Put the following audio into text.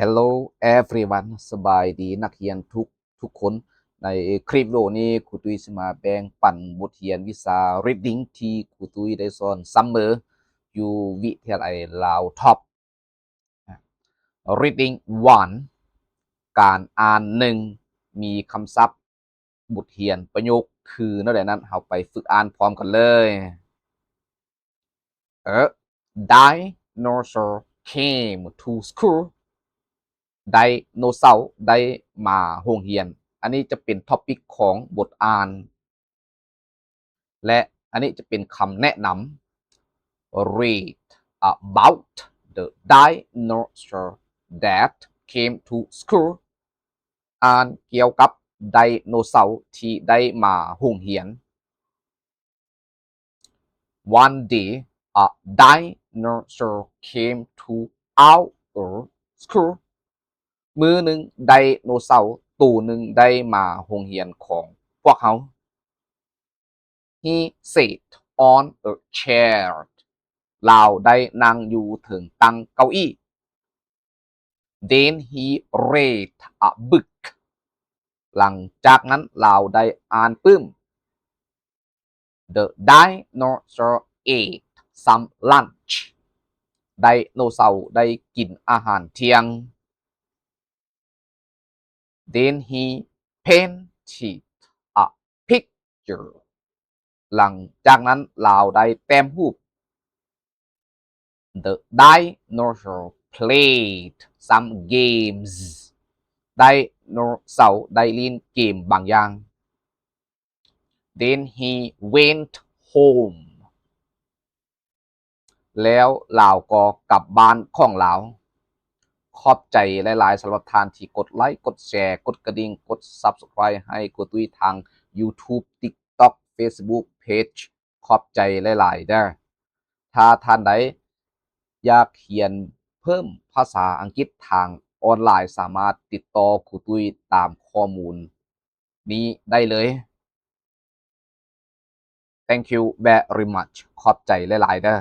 Hello everyone ສະບາຍດີນັກຮຽນທຸກທຸກຄົນ. ໃນຄລິບວິດີໂອນີ້ ຄູຕຸ້ຍຊິມາແບ່ງປັນບົດຮຽນວິຊາ Reading ທີ່ຄູຕຸ້ຍໄດ້ສອນ Summer ຢູ່ວິທະຍາໄລລາວ Top. Reading one ການອ່ານ ໜຶ່ງ ມີຄຳສັບ ບົດຮຽນ ປະໂຫຍກຄືແນວໃດນັ້ນ ເຮົາໄປຝຶກອ່ານພ້ອມກັນເລີຍ. A dinosaur came to school. ໄດໂນເສົາໄດ້ມາໂຮງຮຽນ. ອັນນີ້ຈະເປັນ topic ຂອງບົດອ່ານ ແລະ ອັນນີ້ຈະເປັນຄຳແນະນຳ. Read about the dinosaur that came to school. ອ່ານກ່ຽວກັບໄດໂນເສົາທີ່ໄດ້ມາໂຮງຮຽນ. One day, a dinosaur came to our school. ມື້ໜຶ່ງ ໄດໂນເສົາໂຕໜຶ່ງໄດ້ມາໂຮງຮຽນຂອງພວກເຮົາ. He sat on a chair. ລາວໄດ້ນັ່ງຢູ່ເທິງຕັ່ງເກົ້າອີ້. Then he read a book. ຫຼັງຈາກນັ້ນລາວໄດ້ອ່ານປຶ້ມ. The dinosaur ate some lunch. ໄດໂນເສົາໄດ້ກິນອາຫານທ່ຽງ. Then he painted a picture. ຫຼັງຈາກນັ້ນລາວໄດ້ແຕ້ມຮູບ. The dinosaur played some games. ໄດໂນເສົາໄດ້ຫຼິ້ນເກມບາງຢ່າງ. Then he went home. ແລ້ວລາວກໍກັບບ້ານຂອງລາວ. ຂອບໃຈຫຼາຍໆສຳລັບທ່ານທີ່ກົດໄລ, ກົດແຊ, ກົດກະດິ່ງ, ກົດ Subscribe ໃຫ້ຄູຕຸ້ຍທາງ YouTube, TikTok, Facebook Page. ຂອບໃຈຫຼາຍໆເດີ້. ຖ້າທ່ານໃດຢາກຮຽນເພີ່ມພາສາອັງກິດທາງອອນລາຍ, ສາມາດຕິດຕໍ່ຄູຕຸ້ຍຕາມຂໍ້ມູນນີ້ໄດ້ເລີຍ. Thank you very much. ຂອບໃຈຫຼາຍໆເດີ້.